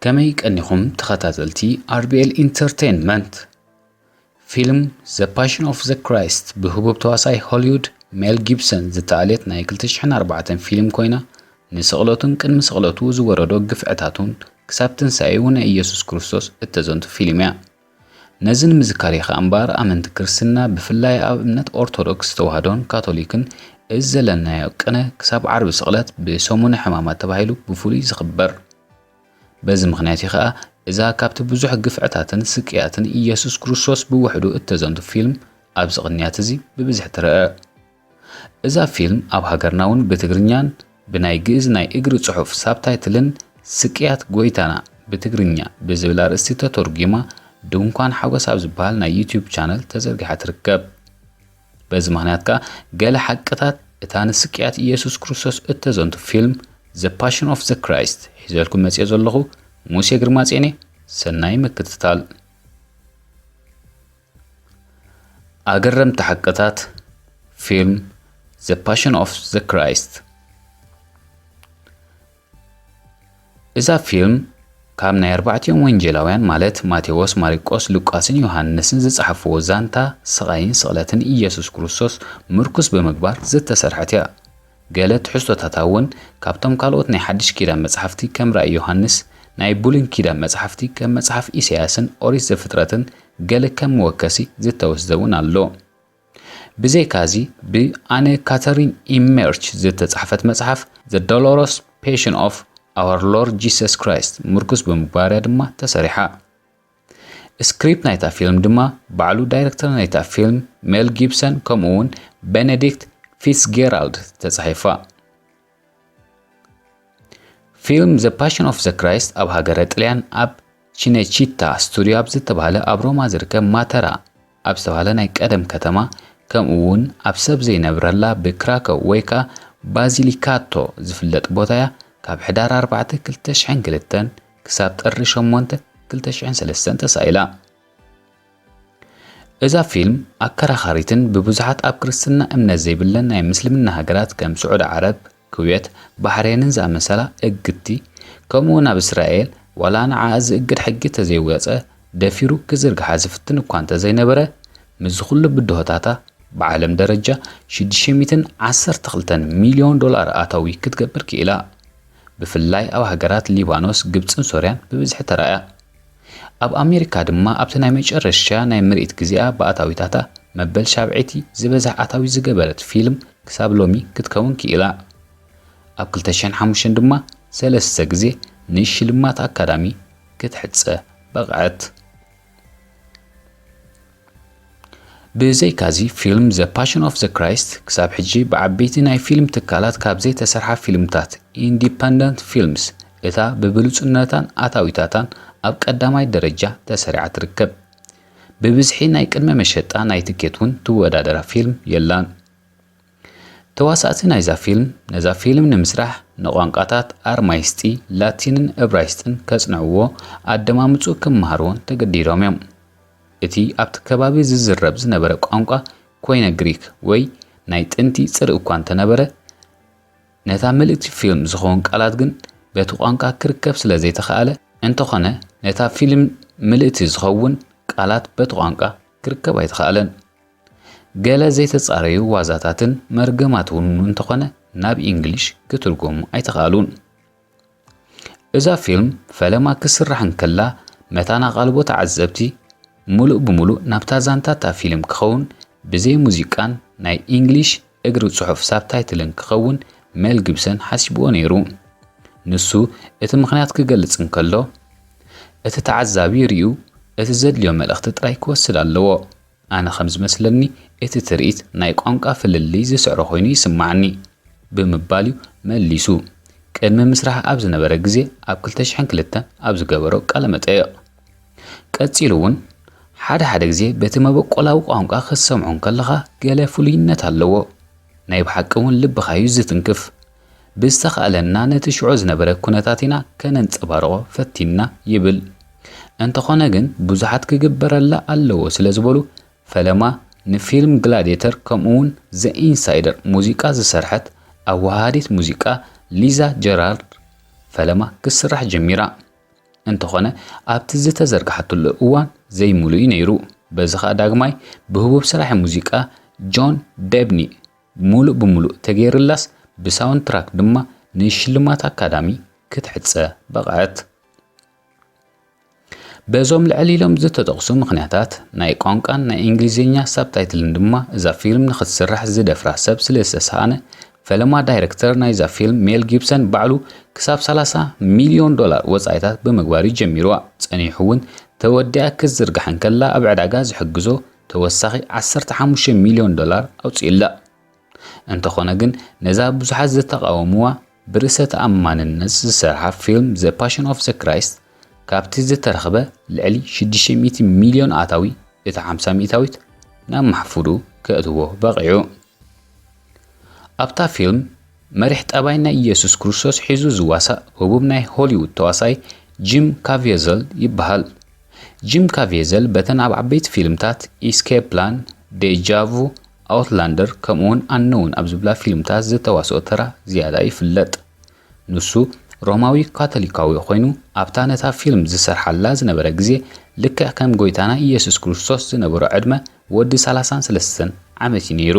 ከመይ ቀኒኹም ተኸታተልቲ ኣር ቢ ኤል ኢንተርቴይንመንት? ፊልም The Passion of the Christ ብህቡብ ተዋሳኣይ ሆሊውድ ሜል ጊብሰን ዝተኣልየት ናይ ክልተ ሽሕን ኣርባዕተን ፊልም ኮይና፣ ንስቕለቱን ቅድሚ ስቕለቱ ዝወረዶ ግፍዕታቱን ክሳብ ትንሳኤኡ ናይ ኢየሱስ ክርስቶስ እተዘንቱ ፊልም እያ። ነዚ ንምዝካር ኢኻ እምበኣር፣ ኣመንቲ ክርስትና ብፍላይ ኣብ እምነት ኦርቶዶክስ ተዋህዶን ካቶሊክን እዚ ዘለናዮ ቅነ ክሳብ ዓርቢ ስቕለት ብሰሙነ ሕማማት ተባሂሉ ብፍሉይ ዝኽበር። በዚ ምኽንያት እዩ ኸኣ እዛ ካብቲ ብዙሕ ግፍዕታትን ስቅያትን ኢየሱስ ክርስቶስ ብውሕዱ እተዘንቱ ፊልም ኣብዚ ቅንያት እዚ ብብዝሒ ትረአ። እዛ ፊልም ኣብ ሃገርና እውን ብትግርኛን ብናይ ግእዝ ናይ እግሪ ጽሑፍ ሳብታይትልን ስቅያት ጎይታና ብትግርኛ ብዝብል ኣርእስቲ ተተርጒማ ድንኳን ሓጎስ ኣብ ዝበሃል ናይ ዩትዩብ ቻነል ተዘርጊሓ ትርከብ። በዚ ምኽንያት ከኣ ገለ ሓቅታት እታ ንስቅያት ኢየሱስ ክርስቶስ እተዘንቱ ፊልም The Passion of the Christ ሒዘልኩም መጽየ ዘለኹ ሙሴ ግርማጽዮን እየ። ሰናይ ምክትታል። ኣገረምቲ ሓቅታት ፊልም The Passion of the Christ። እዛ ፊልም ካብ ናይ ኣርባዕቲኦም ወንጌላውያን ማለት ማቴዎስ፣ ማሪቆስ፣ ሉቃስን ዮሃንስን ዝጸሓፍዎ ዛንታ ስቓይን ስቕለትን ኢየሱስ ክርስቶስ ምርኩስ ብምግባር ዝተሰርሐት እያ። ገለ ትሕዝቶታታ እውን ካብቶም ካልኦት ናይ ሓድሽ ኪዳን መጻሕፍቲ ከም ራእይ ዮሃንስ፣ ናይ ብሉይ ኪዳን መጻሕፍቲ ከም መጽሓፍ ኢሳያስን ኦሪት ዘፍጥረትን ገለ ከም መወከሲ ዝተወስደ እውን ኣሎ። ብዘይካዚ ብኣነ ካተሪን ኢመርች ዝተጻሕፈት መጽሓፍ The Dolorous Passion of Our Lord Jesus Christ ምርኩስ ብምግባር እያ ድማ ተሰሪሓ። ስክሪፕት ናይታ ፊልም ድማ ባዕሉ ዳይረክተር ናይታ ፊልም ሜል ጊብሰን ከምኡ እውን ቤነዲክት ፊትስጌራልድ ተጻሒፋ። ፊልም The Passion of the Christ ኣብ ሃገረ ጥልያን ኣብ ቺነቺታ ስቱድዮ ኣብ ዝተባህለ ኣብ ሮማ ዝርከብ ማተራ ኣብ ዝተባህለ ናይ ቀደም ከተማ ከምኡ እውን ኣብ ሰብ ዘይነብረላ ብክራኮው ወይ ከኣ ባዚሊካቶ ዝፍለጥ ቦታ እያ ካብ ሕዳር ኣርባዕተ ክልተ ሽሕን ክልተን ክሳብ ጥሪ ሸሞንተ ክልተ ሽሕን ሰለስተን ተሳኢላ። እዛ ፊልም ኣከራኻሪትን ብብዙሓት ኣብ ክርስትና እምነት ዘይብለን ናይ ምስልምና ሃገራት ከም ስዑዲ ዓረብ፣ ኩዌት፣ ባሕሬንን ዝኣመሰላ እግድቲ፣ ከምኡውን ኣብ እስራኤል ዋላ ንዓኣ ዝእግድ ሕጊ ተዘይወጸ ደፊሩ ክዝርግሓ ዝፍትን እኳ እንተዘይነበረ፣ ምስዚ ኩሉ ብድሆታታ ብዓለም ደረጃ ሽዱሽተ ሚእትን ዓሰርተ ክልተን ሚልዮን ዶላር ኣታዊ ክትገብር ክኢላ። ብፍላይ ኣብ ሃገራት ሊባኖስ፣ ግብጽን ሶርያን ብብዝሒ ተራእያ። ኣብ ኣሜሪካ ድማ ኣብቲ ናይ መጨረሻ ናይ ምርኢት ግዜኣ ብኣታዊታታ መበል ሻብዐይቲ ዝበዝሕ ኣታዊ ዝገበረት ፊልም ክሳብ ሎሚ ክትከውን ክኢላ። ኣብ ክልተ ሽሕን ሓሙሽተን ድማ ሰለስተ ግዜ ንሽልማት ኣካዳሚ ክትሕጸ በቕዐት። ብዘይካዚ ፊልም The Passion of the Christ ክሳብ ሕጂ ብዓበይቲ ናይ ፊልም ትካላት ካብ ዘይተሰርሓ ፊልምታት ኢንዲፐንደንት ፊልምስ እታ ብብሉጽነታን ኣታዊታታን ኣብ ቀዳማይ ደረጃ ተሰሪዓ ትርከብ። ብብዝሒ ናይ ቅድመ መሸጣ ናይ ትኬት እውን ትወዳደራ ፊልም የላን። ተዋሳእቲ ናይዛ ፊልም ነዛ ፊልም ንምስራሕ ንቋንቋታት ኣርማይስጢ፣ ላቲንን እብራይስጥን ከጽንዕዎ ኣደማምጽኡ ክመሃርዎን ተገዲዶም እዮም። እቲ ኣብቲ ከባቢ ዝዝረብ ዝነበረ ቋንቋ ኮይነ ግሪክ ወይ ናይ ጥንቲ ጽርኢ እኳ እንተነበረ፣ ነታ ምልእቲ ፊልም ዝኸውን ቃላት ግን በቲ ቋንቋ ክርከብ ስለ ዘይተኻእለ፣ እንተኾነ ነታ ፊልም ምልእቲ ዝኸውን ቃላት በቲ ቋንቋ ክርከብ ኣይተኻእለን። ገለ ዘይተጻረዩ ዋዛታትን መርገማት እውን እንተኾነ ናብ ኢንግሊሽ ክትርጎሙ ኣይተኻእሉን። እዛ ፊልም ፈለማ ክስራሕ እንከላ መታን ኣቓልቦ ተዓዘብቲ ምሉእ ብምሉእ ናብታ ዛንታ እታ ፊልም ክኸውን ብዘይ ሙዚቃን ናይ ኢንግሊሽ እግሪ ጽሑፍ ሳብታይትልን ክኸውን ሜል ጊብሰን ሓሲብዎ ነይሩ። ንሱ እቲ ምኽንያት ክገልጽ እንከሎ፣ እቲ ተዓዛቢ ርእዩ እቲ ዘድልዮ መልእኽቲ ጥራይ ክወስድ ኣለዎ። ኣነ ከም ዝመስለኒ እቲ ትርኢት ናይ ቋንቋ ፍልልይ ዝስዕሮ ኮይኑ ይስምዓኒ ብምባል እዩ መሊሱ። ቅድሚ ምስራሕ ኣብ ዝነበረ ግዜ ኣብ ክልተ ሽሕን ክልተን ኣብ ዝገበሮ ቃለ መጠይቕ። ቀጺሉ እውን ሓደ ሓደ ግዜ በቲ መበቆላዊ ቋንቋ ክትሰምዖ እንከለኻ ገለ ፍሉይነት ኣለዎ። ናይ ብሓቂ እውን ልብኻ እዩ ዝትንክፍ። ብዝተኻእለና ነቲ ሽዑ ዝነበረ ኩነታት ኢና ከነንጸባርቖ ፈቲንና ይብል። እንተኾነ ግን ብዙሓት ክግበረላ ኣለዎ ስለ ዝበሉ ፈለማ ንፊልም ግላዲየተር ከምኡውን ዘ ኢንሳይደር ሙዚቃ ዝሰርሐት ኣወሃሃዲት ሙዚቃ ሊዛ ጀራርድ ፈለማ ክስራሕ ጀሚራ። እንተኾነ ኣብቲ ዝተዘርግሓትሉ እዋን ዘይምሉእ እዩ ነይሩ። በዚ ኸኣ ዳግማይ ብህቡብ ሰራሒ ሙዚቃ ጆን ደብኒ ምሉእ ብምሉእ ተገይርላስ ብሳውንድ ትራክ ድማ ንሽልማት ኣካዳሚ ክትሕጸ በቕዐት። በዞም ልዕል ኢሎም ዝተጠቕሱ ምኽንያታት ናይ ቋንቋን ናይ እንግሊዝኛ ሳብታይትልን ድማ እዛ ፊልም ንኽትስራሕ ዝደፍራ ሰብ ስለ ዝተሰኣነ፣ ፈለማ ዳይረክተር ናይዛ ፊልም ሜል ጊብሰን ባዕሉ ክሳብ ሰላሳ ሚልዮን ዶላር ወጻኢታት ብምግባር እዩ ጀሚርዋ። ጸኒሑ እውን ተወዲኣ ክትዝርጋሕ እንከላ ኣብ ዕዳጋ ዝሕግዞ ተወሳኺ ዓሰርተ ሓሙሽተ ሚልዮን ዶላር ኣውጺኡላ። እንተኾነ ግን ነዛ ብዙሓት ዝተቓወምዋ ብርእሰ ተኣማንነት ዝሰርሓ ፊልም The Passion of the Christ ካብቲ ዝተረኽበ ልዕሊ ሽዱሽተ ሚእቲ ሚልዮን ኣታዊ እቲ ሓምሳ ሚእታዊት ናብ ማሕፉዱ ከእትዎ በቒዑ። ኣብታ ፊልም መሪሕ ጠባይ ናይ ኢየሱስ ክርስቶስ ሒዙ ዝዋሳእ ህቡብ ናይ ሆሊውድ ተዋሳይ ጂም ካቬዘል ይበሃል። ጂም ካቬዘል በተን ኣብ ዓበይቲ ፊልምታት ኢስኬፕ ፕላን፣ ዴጃ ቩ፣ ኣውትላንደር ከምኡውን ኣነውን ኣብ ዝብላ ፊልምታት ዝተዋስኦ ተራ ዝያዳ ይፍለጥ። ንሱ ሮማዊ ካቶሊካዊ ኮይኑ ኣብታ ነታ ፊልም ዝሰርሓላ ዝነበረ ግዜ ልክዕ ከም ጎይታና ኢየሱስ ክርስቶስ ዝነበሮ ዕድመ ወዲ ሰላሳን ሰለስተን ዓመት እዩ ነይሩ።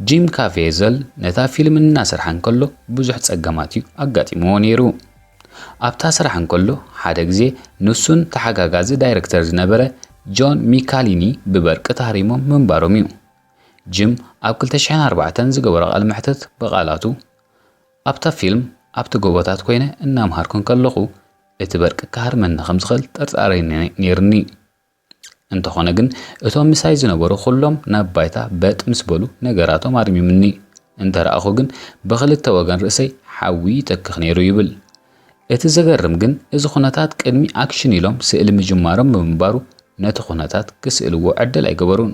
ጂም ካቬዘል ነታ ፊልም እናሰርሐ እንከሎ ብዙሕ ጸገማት እዩ ኣጋጢምዎ ነይሩ። ኣብታ ስራሕ እንከሎ ሓደ ግዜ ንሱን ተሓጋጋዚ ዳይረክተር ዝነበረ ጆን ሚካሊኒ ብበርቂ ተሃሪሞም ምንባሮም እዩ። ጂም ኣብ ክልተ ሽሕን ኣርባዕተን ዝገበሮ ቃለ መሕትት ብቓላቱ ኣብታ ፊልም ኣብቲ ጎቦታት ኮይነ እናምሃርኩ እንከለኹ እቲ በርቂ ክሃርመኒ ከም ዝኽእል ጥርጣረ ነይርኒ። እንተኾነ ግን እቶም ምሳይ ዝነበሩ ኩሎም ናብ ባይታ በጥ ምስ በሉ ነገራቶም ኣርሚምኒ። እንተ ረኣኹ ግን ብኽልተ ወገን ርእሰይ ሓዊ ይተክኽ ነይሩ ይብል። እቲ ዘገርም ግን እዚ ኩነታት ቅድሚ ኣክሽን ኢሎም ስእሊ ምጅማሮም ብምንባሩ ነቲ ኩነታት ክስእልዎ ዕድል ኣይገበሩን።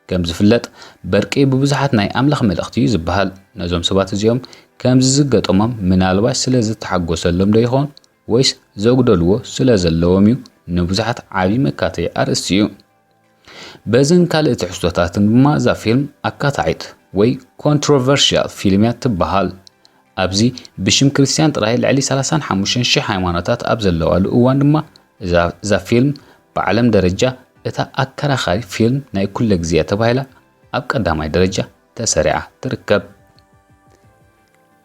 ከም ዝፍለጥ በርቂ ብብዙሓት ናይ ኣምላኽ መልእኽቲ እዩ ዝበሃል። ነዞም ሰባት እዚኦም ከምዚ ዝገጠሞም ምናልባሽ ስለ ዝተሓጎሰሎም ዶ ይኾን ወይስ ዘጉደልዎ ስለ ዘለዎም እዩ ንብዙሓት ዓቢ መካተዒ ኣርእስቲ እዩ። በዝን ካልእ ትሕዝቶታትን ድማ እዛ ፊልም ኣካታዒት ወይ ኮንትሮቨርሽያል ፊልም እያ ትበሃል። ኣብዚ ብሽም ክርስትያን ጥራይ ልዕሊ ሰላሳን ሓሙሽተን ሽሕ ሃይማኖታት ኣብ ዘለዋሉ እዋን ድማ እዛ እዛ ፊልም ብዓለም ደረጃ እታ ኣከራኻሪ ፊልም ናይ ኩለ ግዜ እያ ተባሂላ ኣብ ቀዳማይ ደረጃ ተሰሪዓ ትርከብ።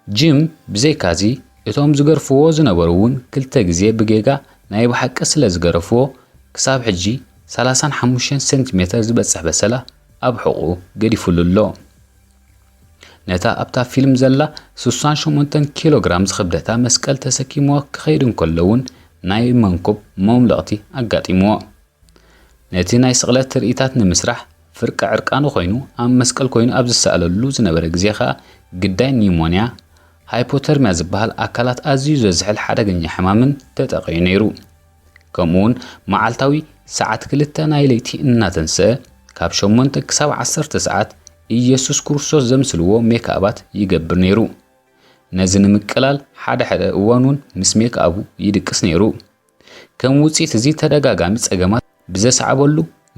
ጂም ብዘይካዚ እቶም ዝገርፍዎ ዝነበሩ እውን ክልተ ግዜ ብጌጋ ናይ ብሓቂ ስለ ዝገረፍዎ ክሳብ ሕጂ ሰላሳን ሓሙሽተን ሴንቲሜተር ዝበጽሕ በሰላ ኣብ ሕቑኡ ገዲፉሉ ኣሎ። ነታ ኣብታ ፊልም ዘላ ስሳን ሸሞንተን ኪሎ ግራም ዝኽብደታ መስቀል ተሰኪምዋ ክኸይድ እንከሎ እውን ናይ መንኩብ መውለቕቲ ኣጋጢምዎ። ነቲ ናይ ስቕለት ትርኢታት ንምስራሕ ፍርቂ ዕርቃኑ ኮይኑ ኣብ መስቀል ኮይኑ ኣብ ዝሰኣለሉ ዝነበረ ግዜ ኸኣ ግዳይ ኒሞንያ፣ ሃይፖተርሚያ ዝበሃል ኣካላት ኣዝዩ ዘዝሕል ሓደገኛ ሕማምን ተጠቒዑ ነይሩ። ከምኡውን መዓልታዊ ሰዓት ክልተ ናይ ለይቲ እናተንስአ ካብ ሸሞንተ ክሳብ ዓሰርተ ሰዓት ኢየሱስ ክርስቶስ ዘምስልዎ ሜክኣባት ይገብር ነይሩ። ነዚ ንምቅላል ሓደ ሓደ እዋን እውን ምስ ሜክኣቡ ይድቅስ ነይሩ። ከም ውጽኢት እዚ ተደጋጋሚ ጸገማት ብዘስዓበሉ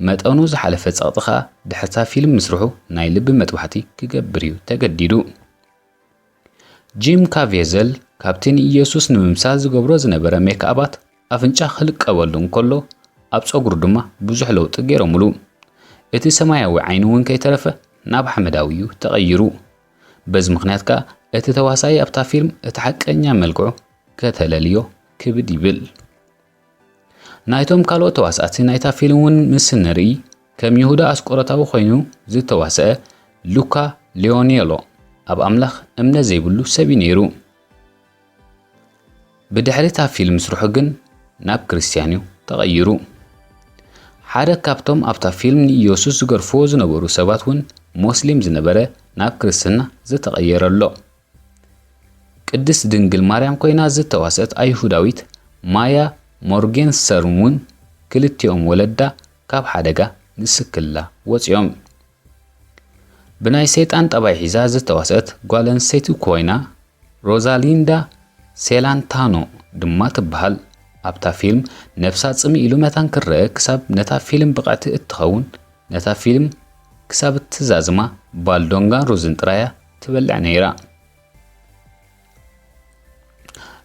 መጠኑ ዝሓለፈ ጸቕጢ ኸኣ ድሕርታ ፊልም ምስርሑ ናይ ልቢ መጥባሕቲ ክገብር እዩ ተገዲዱ። ጂም ካቬዘል ካብቲ ንኢየሱስ ንምምሳል ዝገብሮ ዝነበረ ሜክኣባት ኣፍንጫ ክልቀበሉ እንከሎ ኣብ ጸጉሩ ድማ ብዙሕ ለውጢ ገይሮምሉ። እቲ ሰማያዊ ዓይኑ እውን ከይተረፈ ናብ ሓመዳዊ እዩ ተቐይሩ። በዚ ምኽንያት ከኣ እቲ ተዋሳኢ ኣብታ ፊልም እቲ ሓቀኛ መልክዑ ከተለልዮ ክብድ ይብል። ናይቶም ካልኦት ተዋሳእቲ ናይታ ፊልም እውን ምስ እንርኢ ከም ይሁዳ ኣስቆሮታዊ ኮይኑ ዝተዋስአ ሉካ ሊዮኔሎ ኣብ ኣምላኽ እምነት ዘይብሉ ሰብ እዩ ነይሩ። ብድሕሪ እታ ፊልም ምስርሑ ግን ናብ ክርስትያን እዩ ተቐይሩ። ሓደ ካብቶም ኣብታ ፊልም ንኢየሱስ ዝገርፍዎ ዝነበሩ ሰባት እውን ሞስሊም ዝነበረ ናብ ክርስትና ዝተቐየረ ኣሎ። ቅድስት ድንግል ማርያም ኮይና ዝተዋስአት ኣይሁዳዊት ማያ ሞርጌንስተርን እውን ክልቲኦም ወለዳ ካብ ሓደጋ ንስክላ ወጺኦም። ብናይ ሰይጣን ጠባይ ሒዛ ዝተዋስአት ጓል ኣንስተይቲ ኮይና ሮዛሊንዳ ሴላንታኖ ድማ ትበሃል። ኣብታ ፊልም ነብሳ ጽምእ ኢሉ መታን ክረአ ክሳብ ነታ ፊልም ብቕዕቲ እትኸውን ነታ ፊልም ክሳብ እትዛዝማ ባልዶንጋን ሩዝን ጥራያ ትበልዕ ነይራ።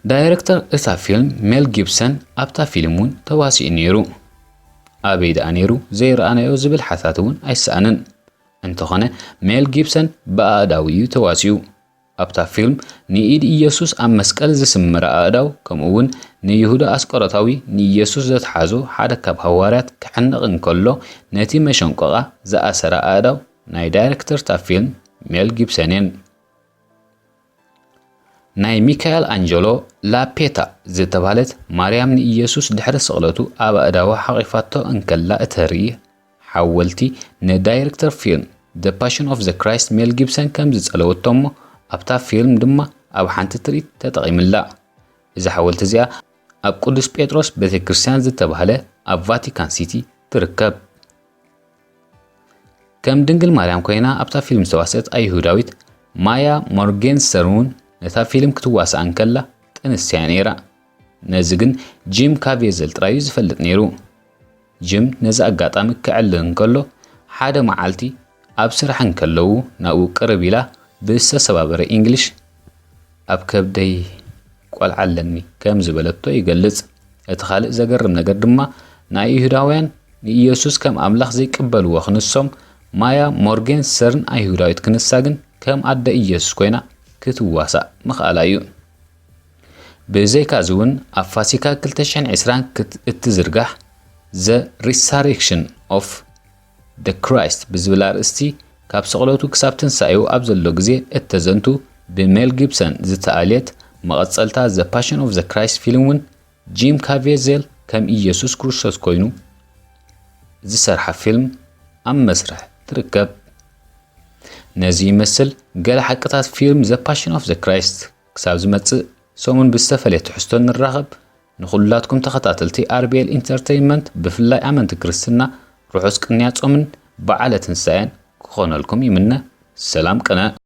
ዳይረክተር እታ ፊልም ሜል ጊብሰን ኣብታ ፊልም እውን ተዋሲኡ ነይሩ። ኣበይ ደኣ ነይሩ ዘይረኣናዮ ዝብል ሓሳት እውን ኣይሰኣንን። እንተኾነ ሜል ጊብሰን ብኣእዳው እዩ ተዋሲኡ። ኣብታ ፊልም ንኢድ ኢየሱስ ኣብ መስቀል ዝስምር ኣእዳው፣ ከምኡ እውን ንይሁዳ ኣስቆሮታዊ ንኢየሱስ ዘትሓዞ ሓደ ካብ ሃዋርያት ክሕነቕ እንከሎ ነቲ መሸንቆቓ ዝኣሰራ ኣእዳው ናይ ዳይረክተር እታ ፊልም ሜል ጊብሰን እየን። ናይ ሚካኤል ኣንጀሎ ላፔታ ዝተባህለት ማርያም ንኢየሱስ ድሕሪ ስቕለቱ ኣብ ኣእዳዋ ሓቒፋቶ እንከላ እተርኢ ሓወልቲ ንዳይረክተር ፊልም The Passion of the Christ ሜል ጊብሰን ከም ዝጸለወቶ እሞ ኣብታ ፊልም ድማ ኣብ ሓንቲ ትርኢት ተጠቒምላ። እዛ ሓወልቲ እዚኣ ኣብ ቅዱስ ጴጥሮስ ቤተክርስትያን ዝተባህለ ኣብ ቫቲካን ሲቲ ትርከብ። ከም ድንግል ማርያም ኮይና ኣብታ ፊልም ዝተዋስአት ኣይሁዳዊት ማያ ሞርጌንስተር እውን ነታ ፊልም ክትዋሳእ እንከላ ጥንስቲ እያ ነይራ። ነዚ ግን ጂም ካቬዘል ጥራዩ ዝፈልጥ ነይሩ። ጂም ነዚ ኣጋጣሚ ክዕልል እንከሎ ሓደ መዓልቲ ኣብ ስራሕ እንከለዉ ናብኡ ቅርብ ኢላ ብዝተሰባበረ ኢንግሊሽ ኣብ ከብደይ ቆልዓ ኣለኒ ከም ዝበለቶ ይገልጽ። እቲ ካልእ ዘገርም ነገር ድማ ናይ ይሁዳውያን ንኢየሱስ ከም ኣምላኽ ዘይቅበልዎ ክንሶም ማያ ሞርጌንስተርን ኣይሁዳዊት ክንሳ ግን ከም ኣደ ኢየሱስ ኮይና ክትዋሳእ ምኽኣላ እዩ። ብዘይካዚ እውን ኣብ ፋሲካ ክልተ ሽሕን ዕስራን ክት- እትዝርጋሕ The Resurrection of the Christ ብዝብል ኣርእስቲ ካብ ስቕለቱ ክሳብ ትንሳኤኡ ኣብ ዘሎ ግዜ እተዘንቱ ብሜል ጊብሰን ዝተኣልየት መቐጸልታ The Passion of the Christ ፊልም እውን ጂም ካቬዜል ከም ኢየሱስ ክርስቶስ ኮይኑ ዝሰርሓ ፊልም ኣብ መስርሕ ትርከብ። ነዚ ይመስል ገለ ሓቅታት ፊልም The Passion of the Christ። ክሳብ ዝመጽእ ሰሙን ብዝተፈለየ ትሕዝቶ ንራኸብ። ንኹላትኩም ተኸታተልቲ ኣር ቢ ኤል ኢንተርተይንመንት ብፍላይ ኣመንቲ ክርስትና ርሑስ ቅንያ ጾምን በዓለ ትንሳኤን ክኾነልኩም ይምነ። ሰላም ቅነ።